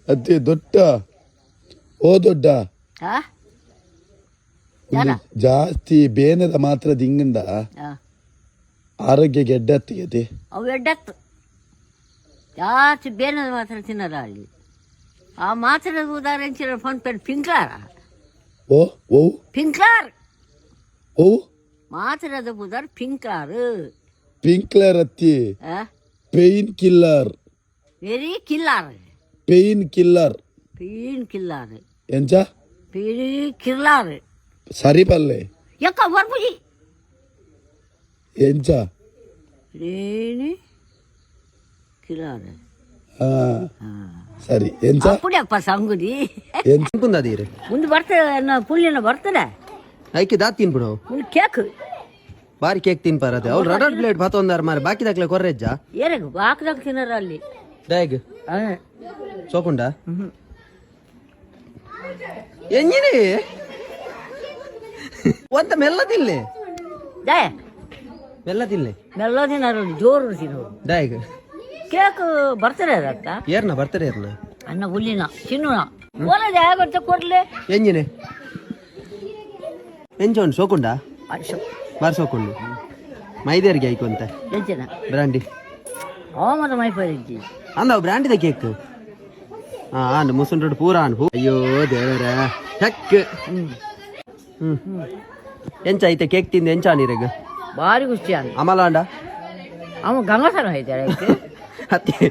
ಅತಿ ದೊಡ್ಡ ಓ ದೊಡ್ಡ ಆ? ಉಂದು ಜಾಸ್ತಿ ಬೇನೆದ ಮಾತ್ರ ದಿಂಗಂಡ ಆ. ಆರೋಗ್ಯ ಗೆಡ್ಡತ್ತಿಗೆ ಅವು ಎಡ್ಡತ್ತು ಜಾಸ್ತಿ ಬೇನದ ಮಾತ್ರ ತಿನ್ನಲ್ಲ ಅಲ್ಲಿ. ಆ ಮಾತ್ರೆ ಉದಾಹರಣೆ ಫೋನ್ ಪೇ ಪಿಂಕ್ಲಾರ. ಓ ಓ. ಪಿಂಕ್ಲಾರ್. ಓ. ಮಾತ್ರದ ಬುದಾರ್ ಪಿಂಕ್ಲಾರ್. ಪಿಂಕ್ಲರ್ ಅತ್ತಿ. ಆ? Pain killer. Very killer. Pain killer. Pain killer. ಎಂಚ? ಪೇನ್ ಕಿಲ್ಲಾರ್. ಸರಿ ಪಲ್ಲೆ. ಯಾಕ ಬರ್ಬುಜಿ. ಎಂಚ? ಪೇನ್ ಕಿಲ್ಲಾರ್. ಹಾ ಸರಿ, ಎಂಚ? ಅಪ್ಪುಡಪ್ಪ ಸಂಗುದಿ. ಎಂಚ? ತಿನ್ಪುಂದದೀರು. ಮುಂದೆ ಬರ್ತದೆ, ಪುಳ್ಳಿನ ಬರ್ತದೆ. ಐಕೆ ದಾ ತಿನ್ಬಿಡು. ಮುಂದೆ ಕೇಕ್. ಬಾರಿ ಕೇಕ್ ತಿನ್ಪಾರದೆ ಅವ್ರು. ರಡಡ್ ಪ್ಲೇಟ್ ಭಾತೊಂದಾರ ಮಾರೆ, ಬಾಕಿ ದಾಕ್ಲೆ ಕೊರ್ರೆಜ್ಜ. ಏನಾಗ ಬಾಕ್ದಾಗ ತಿನ್ನರ ಅಲ್ಲಿ. ಡಾಗ್. ಆ. ಸೋಕುಂಡ ಎಂಜಿನಿ ಒಂತ ಮೆಲ್ಲ ತಿನ್ಲೆ. ದಯ. ಮೆಲ್ಲ ತಿನ್ಲೆ. ಮೆಲ್ಲ ತಿನ್ನೋರು, ಜೋರು ತಿನ್ನೋರು. ಡಾಗ್. ಕೇಕ್ ಬರ್ತದೆ ಅದಕ್ಕ. ಏರ್ನ ಬರ್ತಾರೆ ಏರ್ನ? ಅನ್ನ ಹುಲ್ಲಿನ ಚಿನ್ನುನ ಓಲದ ಯಾಗೊತ್ತ ಕೊಡ್ಲೆ. ಎಂಜಿನೆ ಎಂಚ ಉಂಟು? ಸೋಕುಂಡ? ಬಾರ್ ಸೋಕುಂಡು ಮೈದೇರ್ಗೆ ಐಕೊಂತ. ಎಂಚಿನ? ಬ್ರಾಂಡಿ. ಅವ ಮತ ಮೈಪರಿಜ್ಜಿ. ಅಂದ ಬ್ರಾಂಡಿದ ಕೇಕ್. ಹಾ ಆಂಡ್ ಮುಸುಂಡು ಪೂರ ಆಂಡ್. ಅಯ್ಯೋ ದೇವರ ಹೆಕ್. ಹ್ಮ್ ಎಂಚ ಐತೆ ಕೇಕ್ ತಿಂದು ಎಂಚ ನೀರೆಗ್? ಭಾರಿ ಖುಷಿ ಅಂದ. ಅಮಲಾಂಡ. ಅವ ಗಂಗಸರ ಹೋಯ್ತಾರೆ. ಅತ್ತಿ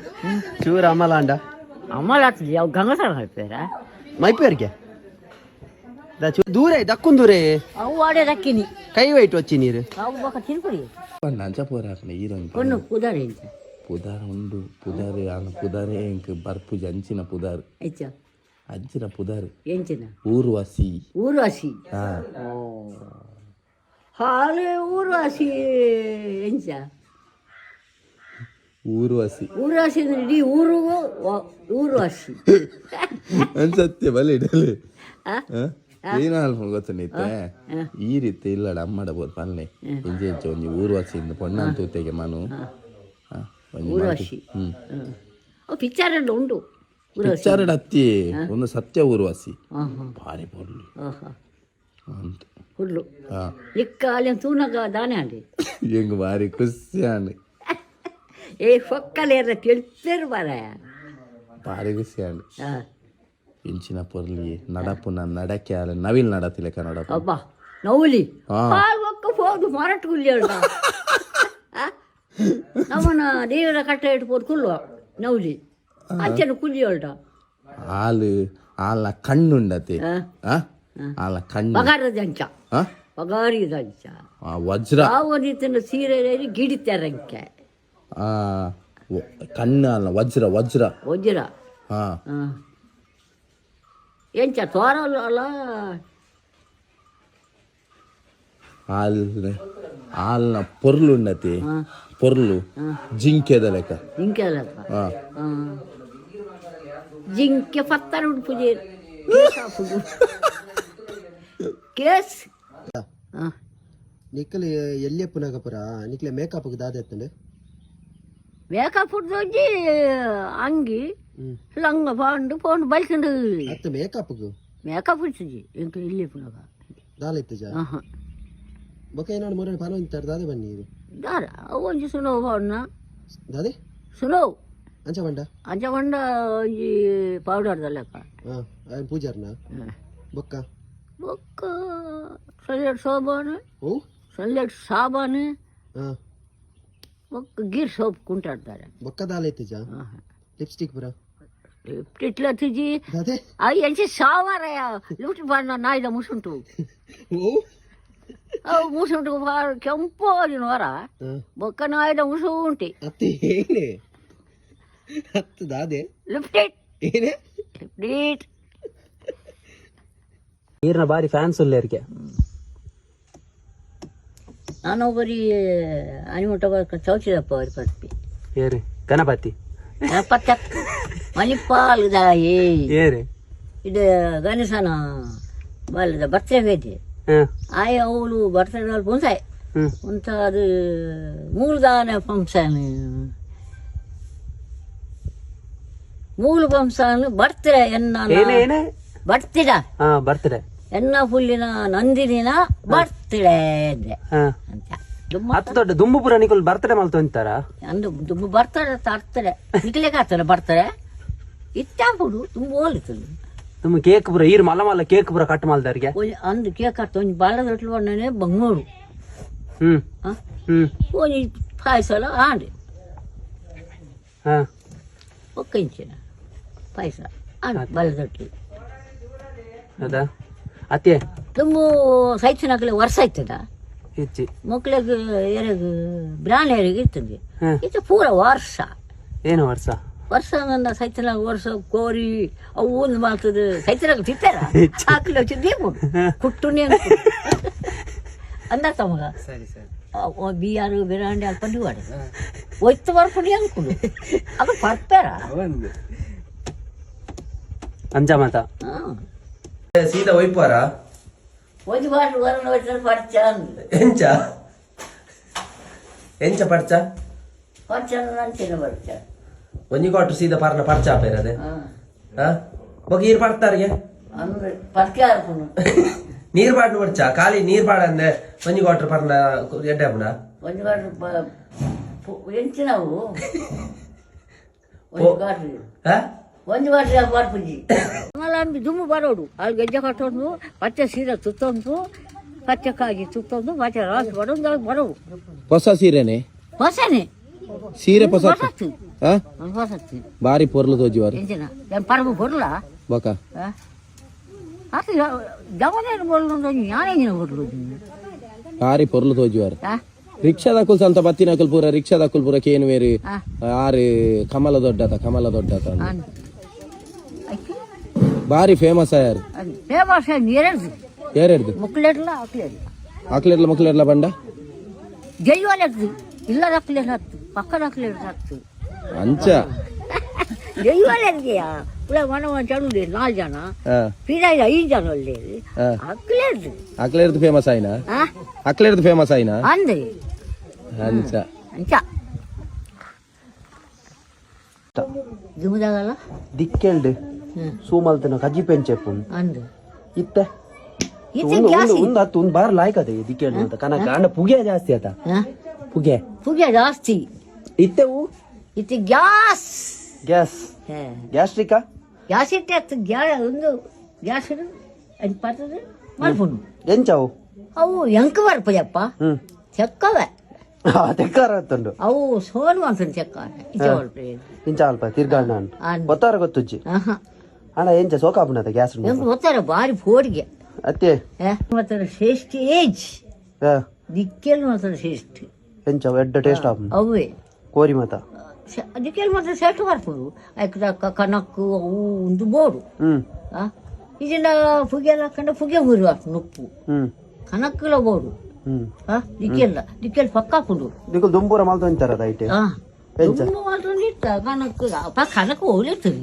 ಚೂರ ಅಮಲಾಂಡ. ಅಮ್ಮಲ ಆಗ್ತದೆ, ಅವ್ ಗಂಗಸರ ಹೋಯ್ತಾರ. ಮೈಪೇರ್ಗೆ ದೂರ ದಕ್ಕುನ್ ದೂರ. ಅವು ಆಡೆ ದಕ್ಕಿನಿ. ಕೈ ವೈಟ್ ವಚ್ಚಿ ನೀರು. ಅವು ಬೊಕ ತಿನ್ಪುಡಿ. ಅಂಚ ಪೂರ ಹಾಕ್ನೆ ಈರೊಂದು. ಕೊಣ್ಣು ಕುದಾರೆ ಎಂಚ? ಪುದಾರ್ ಉಂಡು, ಪುದಾರ್ ಆನ ಪುದಾರೇ ಎಂಕ್ ಬರ್ಪುಜಿ ಅಂಚಿನ ಪುದಾರ್. ಎಂಚ? ಅಂಚಿನ ಪುದಾರ್. ಎಂಚಿನ? ಊರ್ವಶಿ. ಊರ್ವಶಿ. ಹಾ. ಹಾಲು ಊರ್ವಶಿ ಎಂಚ? ಊರ್ವಶಿ. ಊರ್ವಶಿ ಅಂದ್ರೆ ಇಡೀ ಊರಿಗೂ ಊರ್ವಶಿ. ಅನ್ಸತ್ತೆ ಬಲೆ ಇಡಲಿ. ಆ? ಏನು ಅಲ್ಪ ಗೊತ್ತುಂಡಿತ್ತೆ ಈ ರೀತಿ ಇಲ್ಲಡ ಅಮ್ಮಡ ಬೋದು ಪಲ್ಲೆ ಇಂಜೆ ಇಂಚ ಒಂಜಿ ಊರ್ವಶಿ ಇಂದ ಪೊಣ್ಣನ್ ತೂತೆಗೆ ಮನು ಆ, ಒಂಜಿ ಊರ್ವಶಿ. ಅವು ಪಿಕ್ಚರ್ ಎಲ್ಲ ಉಂಟು ಊರ್ವಶಿ. ಪಿಕ್ಚರ್ ಅತ್ತಿ ಒಂದು ಸತ್ಯ ಊರ್ವಶಿ. ಹಾಂ ಹಾಂ. ಭಾರಿ ಪೊರ್ಲು. ಆಹಾ. ಅಂತ. ಹುಲ್ಲು. ಹಾ. ನಿಕ್ಕ ಅಲ್ಲಿ ತೂನಗ ದಾನೆ ಅಂಡಿ. ಎಂಗ್ ಭಾರಿ ಖುಷಿ ಆಂಡ್. ಏ ಫೊಕ್ಕಲೇರ ತೆಳ್ಪೇರು ಬಾರಾಯ. ಭಾರಿ ಖುಷಿ ಆಂಡ್. ಹಾಂ. ಇಂಚಿನ ಪೊರ್ಲಿ ನಡಪುನ ನಡಕೆ ಆಲ ನವಿಲ್ ನಡತಿಲೆ ಕನ್ನಡ. ಅಬ್ಬಾ ನೌಲಿ. ಹಾ. ಹಾಲು ಒಕ್ಕ ಹೋದು ಮಾರಾಟ ಕುಲ್ಲಿ ಹೇಳ್ದ ನಮ್ಮನ ದೇವರ ಕಟ್ಟ ಇಟ್ಬೋದು ಕುಲ್ಲುವ ನೌಲಿ ಅಂಚನ ಕುಲ್ಲಿ ಹೇಳ್ದ. ಆಲು ಆಲ್ನ ಕಣ್ಣುಂಡತೆ. ಆ ಆಲ್ನ ಕಣ್ಣು. ಬಗಾರದ ಅಂಚ. ಆ? ಬಗಾರಿದ ಅಂಚ. ಆ ವಜ್ರ. ಯಾವ ಸೀರೆ ಗಿಡಿತಾರಂಕೆ. ಆ ಕಣ್ಣು ಅಲ್ಲ, ವಜ್ರ ವಜ್ರ. ವಜ್ರ. ಹಾ. ಹಾಂ, ಎಂಚ ತೋರಲ್ಲ ಅಲ್ಲ. ಆಲ್ ಆಲ್ನ ಪೊರ್ಲುಂಡತಿ, ಪೊರ್ಲು ಜಿಂಕೆದ ಲೆಕ್ಕ. ಜಿಂಕೆ ಅಲ್ಲಪ್ಪ. ಹಾ. ಹಾಂ, ಜಿಂಕೆ ಪತ್ತರ ಉಂಟು ಕೇಸ್. ಹಾಂ. ನಿಕ್ಕಲಿ ಎಲ್ಲಿ ಪುನಗಪುರ ನಿಕ್ಲೆ ಮೇಕಪ್ ದಾದ ಎತ್ತಂಡೆ? ಮೇಕಪ್ ಒಂಜಿ ಅಂಗಿ ಲಂಗ ಪಾಂಡು ಪೋಂಡು ಬಲ್ಸಂಡು. ಅತ್ತ ಮೇಕಪ್? ಮೇಕಪ್ ಇತ್ತಿಜಿ ಎಂಕ್ ಇಲ್ಲಿ ಪುನಗ. ದಾಲ ಇತ್ತಜ? ಆಹಾ. ಬೊಕ ಏನಾಡು ಮೊರೆ ಪಾನ ಇಂತಾರ ದಾದೆ ಬನ್ನಿ ಇದು. ದಾದ ಅವು ಒಂಜಿ ಸುನೋ ಪಾಡ್ನ. ದಾದೆ? ಸುನೋ. ಅಂಚ ಬಂಡ? ಅಂಚ ಪಂಡ ಒಂಜಿ ಪೌಡರ್ ದ ಲೆಕ್ಕ. ಹಾ ಆಯನ್ ಪೂಜಾರ್ನ ಬೊಕ್ಕ? ಬೊಕ್ಕ ಸನ್ಲೈಟ್ ಸಾಬಾನು. ಓ. ಸನ್ಲೈಟ್ ಸಾಬಾನು. ಹಾ. ಬೊಕ್ಕ ಗೀರ್ ಸೋಪ್ ಕುಂಟಾಡ್ತಾರೆ. ಬೊಕ್ಕ ದಾಲ ಇತ್ತಜ? ಲಿಪ್ಸ್ಟಿಕ್ ಪುರ? ಲಿಫ್ಟ್ ತಿಜಿ. ದಾದೆ? ಅವು ಎಂಚ ಸಾವಾರಯ ಲಿಫ್ಟ್ ಪಾಡ್ನ ನಾಯಿದ ಮುಸುಂಟು. ಓ. ಅವು ಮುಸುಂಟು ಕೆಂಪು ಆದಿನ ವರ. ಹಾ. ಬೊಕ್ಕ ನಾಯಿದ ಮುಸುಂಟಿ. ಅತ್ತೆ ಏನೇ ಅತ್ತ ದಾದೆ? ಲಿಫ್ಟೆಡ್. ಏನೇ? ಲಿಫ್ಟೆಡ್. ನೀರ್ನ ಬಾರಿ ಫ್ಯಾನ್ಸ್ ಉಲ್ಲೇರ್ಗೆ. ನಾನು ಬರೀ ಅನಿಮುಟ್ಟ ಚೌಚಿದಪ್ಪ ಅವ್ರಿ ಪತ್ತಿ. ಏರಿ ಗಣಪತಿ? ಗಣಪತಿ ಮಣಿಪಾಲ್ ದಾಯಿ. ಏರಿ? ಇದು ಗಣೇಶನ ಬಾಲ್ಯದ ಬರ್ತ್ಡೇ ಬೇತೆ. ಆಯ್ ಅವಳು ಬರ್ತ್ಡೇ ಪುಂಸಾಯ್. ಉಂತ ಅದು ಮೂಲದಾನ ಫಂಕ್ಷನ್. ಮೂಲು ವಂಶಾನು ಬರ್ತೀರ ಎನ್ನ ಏನೇ ಏನೇ ಬರ್ತೀರ ಹಾ ಬರ್ತ್ಡೇ ಎನ್ನ ಪುಲ್ಲಿನ ನಂದಿನಿನ ಬರ್ತೀಳೆ ಅಂದೆ ಹಾ ಅಂತ ದುಮ್ಮ ಅತ್ ದೊಡ್ಡ ದುಂಬು ಪುರ ನಿಕುಲ್ ಬರ್ತ್ಡೇ ಮಲ್ತ ಅಂತಾರ ಅಂದು ದುಂಬು ಬರ್ತಾರೆ ತರ್ತಾರೆ ನಿಕ್ಲೆಗೆ ಆಗ್ತಾರೆ ಬರ್ತಾರೆ ಇತ್ತಾಪುಡು ತುಂಬ ಹೋಲಿತದೆ ತುಂಬ ಕೇಕ್ ಪುರ ಈರ್ ಮಲ್ಲ ಮಲ್ಲ ಕೇಕ್ ಪುರ ಕಟ್ ಮಲ್ದವ್ರಿಗೆ ಒಂಜಿ ಅಂದು ಕೇಕ್ ಆತ ಒಂಜಿ ಬಾಲದ ರೊಟ್ಲು ಬಣ್ಣನೆ ಬಂಗೂರು ಹ್ಮ್ ಆ? ಹ್ಮ್ ಒಂಜಿ ಪಾಯಸಲ ಆಂಡ್ ಹಾ ಒಕ್ಕ ಇಂಚಿನ ಪಾಯಸ ಆಂಡ್ ಬಾಲದ ರೊಟ್ಲಿ ಹೌದಾ ಅತ್ತೆ ತುಂಬ ಸೈತಿನಕಲೆ ವರ್ಷ ಆಯ್ತದ ಹೆಚ್ಚಿ ಮಕ್ಳಿಗೆ ಎರೆಗ್ ಬ್ರಾಣೆಯರಿಗೆ ಇರ್ತದೆ ಹ್ಮ್. ಇದು ಪೂರ ವರ್ಷ ಏನು ವರ್ಷ ವರ್ಷ ನನ್ನ ಸೈತನಾಗ ವರ್ಷ ಕೋರಿ ಅವು ಒಂದು ಮಾಡ್ತದೆ ಸೈತನಾಗ ತಿಂತಾರ ಹಾಕಲಿ వచ్చి ದೀಪು ಕುಟ್ಟು ಅಂದ ತಮಗ ಸರಿ ಸರಿ ಬಿಆರ್ ಬಿರಾಂಡಿ ಅಲ್ಪ ವಾಡ ಒಯ್ತು ಬರ್ಪುಡಿ ಅನ್ಕುಡು ಅದು ಪರ್ಪೇರ ಅಂಜ ಮಾತ ಸೀದಾ ಒಯ್ಪಾರ ಒಂಜಿ ಬಾಟ್ಲು ವರಣ ಹೋಯ್ತಾರೆ ಪರ್ಚ ಅಂದ್ ಎಂಚ ಎಂಚ ಪರ್ಚ ಪರ್ಚ ಅಂಚಿನ ಪರ್ಚ ಒಂಜಿ ಕ್ವಾರ್ಟರ್ ಸೀದಾ ಪರ್ನ ಪರ್ಚ ಆಪೇರದೆ ಹಾ ಬೊಕ ಈರ್ ಪಡ್ತಾರಿಗೆ ಅಂದ್ರೆ ಪರ್ಚ ಆರ್ಪುನು ನೀರ್ ಪಾಡ್ನು ಪರ್ಚ ಖಾಲಿ ನೀರ್ ಪಾಡಂದೆ ಒಂಜಿ ಕ್ವಾರ್ಟರ್ ಪರ್ನ ಎಡ್ಡೆ ಆಪುಂಡ ಒಂಜಿ ಬಾಟ್ಲು ಎಂಚಿನವು ಒಂಜಿ ಬಾಟ್ಲು ಹಾ ಒಂಜಿ ಬಾಟ್ಲು ಬರ್ಪುಜಿ ಮಲ್ಲ ದುಮ್ಮು ಬರೋಡು ಅಲ್ಲಿ ಗೆಜ್ಜೆ ಕಟ್ಟೊಂದು ಪಚ್ಚೆ ಸೀರೆ ತುತ್ತೊಂದು ಪಚ್ಚೆ ಕಾಗಿ ತುತ್ತೊಂದು ಪಚ್ಚೆ ರಾಸ್ ಬರೋದು ಅಲ್ಲಿ ಬರೋಡು ಹೊಸ ಸೀರೆನೆ ಹೊಸನೆ ಸೀರೆ ಹೊಸ ಹೊಸತ್ತು ಹಾ ಹೊಸತ್ತು ಬಾರಿ ಪೊರ್ಲು ತೋಜಿವಾರ ಎಂಚಿನ ಏನು ಪರಬು ಬರಲ ಬೊಕ ಅದು ಜವನೇನು ಬರಲು ಯಾನೇನು ಬರಲು ಬಾರಿ ಪೊರ್ಲು ತೋಜಿವಾರ ಆ ರಿಕ್ಷಾದ ಕುಲ್ ಸಂತ ಬತ್ತಿನ ಕುಲ್ ಪೂರ ರಿಕ್ಷಾದ ಕುಲ್ ಪೂರ ಕೇನು ಬೇರೆ ಆ. ಆರು ಕಮಲ ದೊಡ್ಡತ ಕಮಲ ದೊಡ್ಡತ ಅಂದ್. ಅನ್ ಅಕ್ಕಿ ಬಾರಿ ಫೇಮಸ್ ಆಯಾರು ಅನ್ ಫೇಮಸ್ ಎರಡು ಯಾರ್ಯಾರ್ದು ಮಕ್ಕಳೆಲ್ಲ ಅಕ್ಲೇಲ್ಲ ಆಕ್ಲೆರ್ಲ ಮಕ್ಳೆರ್ಲ ಬಂಡ ಜೈವಾಲೆದ್ದು ಇಲ್ಲದ ಅಕ್ಲೇರ್ ಹತ್ತು ಪಕ್ಕದ ಅಕ್ಲೇರ್ ಹತ್ತು ಅಂಚ ಜೈವಾಲೆದ್ಗೆಯಾ ಪುಳ ಮನ ಚಡುಲಿ ನಾಲ್ಕು ಜನ ಹಾ ಪೀರಾಯಿ ಐದು ಜನ ಅಲ್ಲಿ ಹಾ. ಅಕ್ಲೇರ್ದು ಅಕ್ಲೆರ್ದು ಫೇಮಸ್ ಆಯ್ನಾ ಆ ಅಕ್ಲೆರ್ದು ಫೇಮಸ್ ಆಯ್ನಾ ಅಂದೆ ಅಂಚ ಅಂಚ ದುಮ್ದಾಗಲ್ಲ ದಿಕ್ಕೆಲ್ಡ್ ಹ್ಮ್ ಸೂಮಲ್ತನ ಕಜ್ಜಿ ಪೆಂಚೆಪ್ಪು ಅಂದು ಇತ್ತೆ ಇತ್ತೆ ಒಂದು ಗ್ಯಾಸ್ ಒಂದು ಒಂದು ಹತ್ತು ಒಂದು ಬಾರ್ ಲಾಯ್ಕ್ ಅದ ದಿಕ್ಕೆಲ್ಡ್ ಅಂತ ಕನಕ ಅಂಡ ಪುಗೆ ಜಾಸ್ತಿ ಆತ ಹಾ? ಪುಗೆ ಪುಗೆ ಜಾಸ್ತಿ ಇತ್ತೆ ಹೂ ಇತ್ತೆ ಗ್ಯಾಸ್ ಗ್ಯಾಸ್ ಹೇ. ಗ್ಯಾಸ್ಟ್ರಿಕಾ ಗ್ಯಾಸ್ ಇಟ್ಟೆ ಅತ್ತು ಗ್ಯಾ ಒಂದು ಗ್ಯಾಸ್ ಅದು ಪತ್ತದ ಮಲ್ಪುನು ಎಂಚವು ಅವು ಎಂಕ ಬರ್ಪಯ್ಯಪ್ಪ ಹ್ಮ್ ಚೆಕ್ಕವೆ ತೆಕ್ಕಾರ ಹತ್ತುಂಡು ಅವು ಸೋನು ಅಂತ ಚೆಕ್ಕ ಇಚ್ಚೆ ಬರ್ಪೆ ಇಂಚ ಅಲ್ಪ ತಿರ್ಗಾಂಡ ಅಂದ್. ಗೊತ್ತಾರ ಗೊತ್ತುಜ್ಜಿ ಆಹಾ ಅಣ್ಣ ಎಂಚ ಸೋಕಾಪುನದ ಗ್ಯಾಸ್ ಎಂಕ ಗೊತ್ತಾರ ಬಾರಿ ಫೋಡಿಗೆ ಅತ್ತೆ ಮಾತ್ರ ಶ್ರೇಷ್ಠ ಏಜ್ ಹಾ, ದಿಕ್ಕೆಲ್ ಮಾತ್ರ ಶ್ರೇಷ್ಠ ಎಂಚ ಎಡ್ಡ ಟೇಸ್ಟ್ ಆಪುಂಡು ಅವೇ ಕೋರಿ ಮಾತ ದಿಕ್ಕೆಲ್ ಮಾತ್ರ ಶ್ರೇಷ್ಠ ಬರ್ಪುದು ಐಕ್ ಕನಕ್ಕು ಅವು ಒಂದು ಬೋಡು ಹ್ಮ್ ಆ ಇದನ್ನ ಪುಗೆ ಹಾಕೊಂಡು ಪುಗೆ ಮುರಿ ನುಪ್ಪು ಹ್ಮ್ ಕನಕ್ಕುಲ ಬೋಡು ಹ್ಮ್ ಆ ದಿಕ್ಕೆಲ್ಲ ದಿಕ್ಕೆಲ್ ಪಕ್ಕ ಹಾಕೊಂಡು ದಿಕ್ಕುಲ್ ದುಂಬೂರ ಮಲ್ತ ಒಂತಾರದ ಐಟೆ ಆ ಎಂಚ? ತುಂಬ ಮಾತ್ರ ಇತ್ತ ಕನಕ್ಕು ಕನಕ್ಕು ಹೋಗ್ಲಿರ್ತದೆ